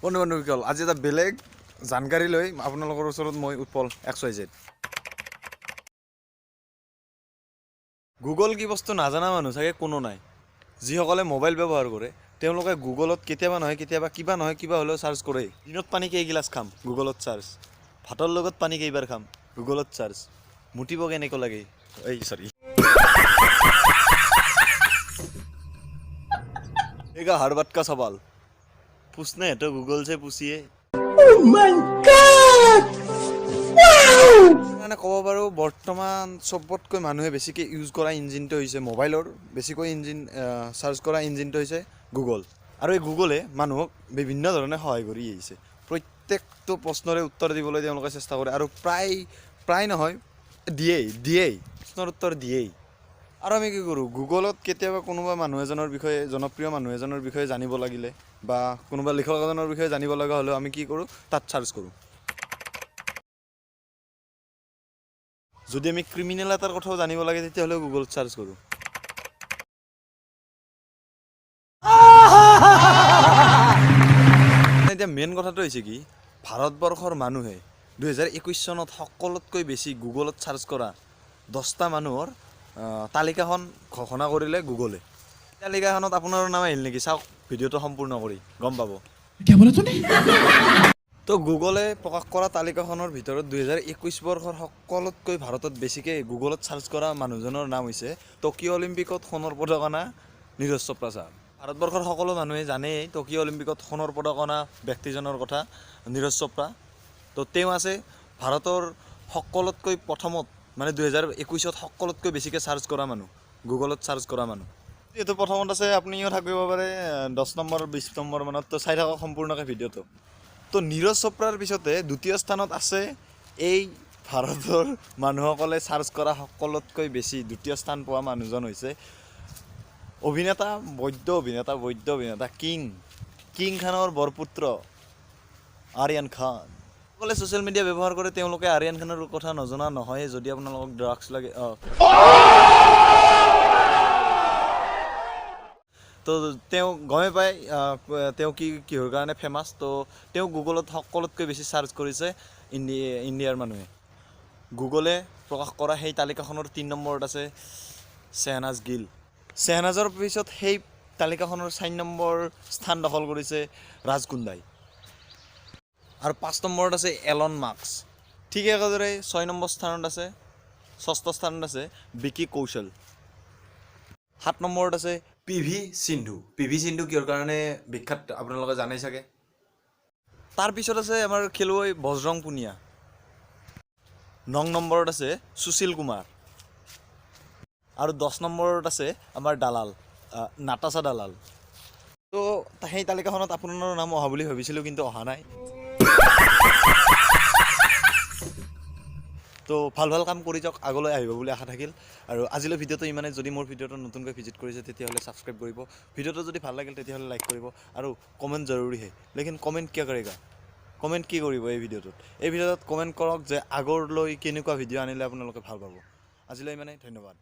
বন্ধু বান্ধৱীসকল, আজি এটা বেলেগ জানকাৰী লৈ আপোনালোকৰ ওচৰত মই উৎপল XYZ। Google কি বস্তু নাজানা মানুহ চাগে কোনো নাই। যিসকলে মোবাইল ব্যৱহাৰ কৰে তেওঁলোকে গুগলত কেতিয়াবা নহয় কেতিয়াবা কিবা নহয় কিবা হ'লেও চাৰ্চ কৰেই। দিনত পানী কেইগিলাচ খাম, গুগলত চাৰ্চ। ভাতৰ লগত পানী কেইবাৰ খাম, গুগলত চাৰ্চ। মুতিব কেনেকৈ লাগে, এই চৰি, এইগা হাৰ বাট কা সৱাল पूछना है तो गूगल से पूछिए। মানে ক'ব পাৰোঁ, বৰ্তমান চবতকৈ মানুহে বেছিকৈ ইউজ কৰা ইঞ্জিনটো হৈছে মোবাইলৰ, বেছিকৈ ইঞ্জিন চাৰ্চ কৰা ইঞ্জিনটো হৈছে গুগল। আৰু এই গুগলে মানুহক বিভিন্ন ধৰণে সহায় কৰি আহিছে। প্ৰত্যেকটো প্ৰশ্নৰে উত্তৰ দিবলৈ তেওঁলোকে চেষ্টা কৰে আৰু প্ৰায় প্ৰায় নহয়, দিয়েই দিয়েই, প্ৰশ্নৰ উত্তৰ দিয়েই। আৰু আমি কি কৰোঁ, গুগলত কেতিয়াবা কোনোবা মানুহ এজনৰ বিষয়ে, জনপ্ৰিয় মানুহ এজনৰ বিষয়ে জানিব লাগিলে বা কোনোবা লিখক এজনৰ বিষয়ে জানিব লগা হ'লেও আমি কি কৰোঁ, তাত চাৰ্চ কৰোঁ। যদি আমি ক্ৰিমিনেল এটাৰ কথাও জানিব লাগে, তেতিয়াহ'লেও গুগলত চাৰ্চ কৰোঁ। এতিয়া মেইন কথাটো হৈছে কি, ভাৰতবৰ্ষৰ মানুহে 2021 চনত সকলোতকৈ বেছি গুগলত চাৰ্চ কৰা 10টা মানুহৰ তালিকাখন ঘোষণা কৰিলে গুগলে। তালিকাখনত আপোনাৰ নাম আহিল নেকি চাওক, ভিডিঅ'টো সম্পূৰ্ণ কৰি গম পাব। क्या बोला तूने? তো গুগলে প্ৰকাশ কৰা তালিকাখনৰ ভিতৰত 2021 বৰ্ষৰ সকলোতকৈ ভাৰতত বেছিকৈ গুগলত চাৰ্চ কৰা মানুহজনৰ নাম হৈছে টকিঅ' অলিম্পিকত সোণৰ পদক অনা নীৰজ চোপ্ৰা চাহাব। ভাৰতবৰ্ষৰ সকলো মানুহে জানেই টকিঅ' অলিম্পিকত সোণৰ পদক অনা ব্যক্তিজনৰ কথা, নীৰজ চোপ্ৰা। তো তেওঁ আছে ভাৰতৰ সকলোতকৈ প্ৰথমত, মানে 2021ত সকলোতকৈ বেছিকৈ চাৰ্চ কৰা মানুহ, গুগলত চাৰ্চ কৰা মানুহ। এইটো প্ৰথমত আছে, আপুনিও থাকিব পাৰে 10 নম্বৰ 20 নম্বৰ মানত। তো চাই থাকক সম্পূৰ্ণকৈ ভিডিঅ'টো। তো নীৰজ চোপ্ৰাৰ পিছতে দ্বিতীয় স্থানত আছে এই ভাৰতৰ মানুহসকলে চাৰ্চ কৰা সকলোতকৈ বেছি দ্বিতীয় স্থান পোৱা মানুহজন হৈছে অভিনেতা, বৈদ্য অভিনেতা কিং কিং খানৰ বৰপুত্ৰ আৰিয়ান খান। সকলে ছ'চিয়েল মিডিয়া ব্যৱহাৰ কৰে, তেওঁলোকে আৰিয়ান খানৰ কথা নজনা নহয়। যদি আপোনালোকক ড্ৰাগছ লাগে, অঁ, তো তেওঁ গমেই পায় তেওঁ কি কিহৰ কাৰণে ফেমাছ। তো তেওঁ গুগলত সকলোতকৈ বেছি চাৰ্চ কৰিছে ইণ্ডিয়াৰ মানুহে। গুগলে প্ৰকাশ কৰা সেই তালিকাখনৰ 3 নম্বৰত আছে শ্বেহনাজ গিল। শ্বেহনাজৰ পিছত সেই তালিকাখনৰ 4 নম্বৰ স্থান দখল কৰিছে ৰাজ কুন্দাই আৰু 5 নম্বৰত আছে এলন মাস্ক। ঠিক একেদৰে 6 নম্বৰ স্থানত আছে, ষষ্ঠ স্থানত আছে বিকি কৌশল। 7 নম্বৰত আছে P V Sindhu. P V Sindhu কিহৰ কাৰণে বিখ্যাত আপোনালোকে জানেই চাগে। তাৰপিছত আছে আমাৰ খেলুৱৈ বজৰং পুনিয়া। 9 নম্বৰত আছে সুশীল কুমাৰ আৰু 10 নম্বৰত আছে আমাৰ দালাল, নাটাচা দালাল। তো সেই তালিকাখনত আপোনাৰ নাম অহা বুলি ভাবিছিলোঁ, কিন্তু অহা নাই। তো ভাল ভাল কাম কৰি যাওক, আগলৈ আহিব বুলি আশা থাকিল। আৰু আজিলৈ ভিডিঅ'টো ইমানে। যদি মোৰ ভিডিঅ'টো নতুনকৈ ভিজিট কৰিছে, তেতিয়াহ'লে ছাবস্ক্ৰাইব কৰিব। ভিডিঅ'টো যদি ভাল লাগিল, তেতিয়াহ'লে লাইক কৰিব আৰু কমেণ্ট জৰুৰী হে, লেকিন কমেণ্ট কিয় কৰেগা, কমেণ্ট কি কৰিব এই ভিডিঅ'টোত? এই ভিডিঅ'টোত কমেণ্ট কৰক যে আগলৈ কেনেকুৱা ভিডিঅ' আনিলে আপোনালোকে ভাল পাব। আজিলৈ ইমানেই, ধন্যবাদ।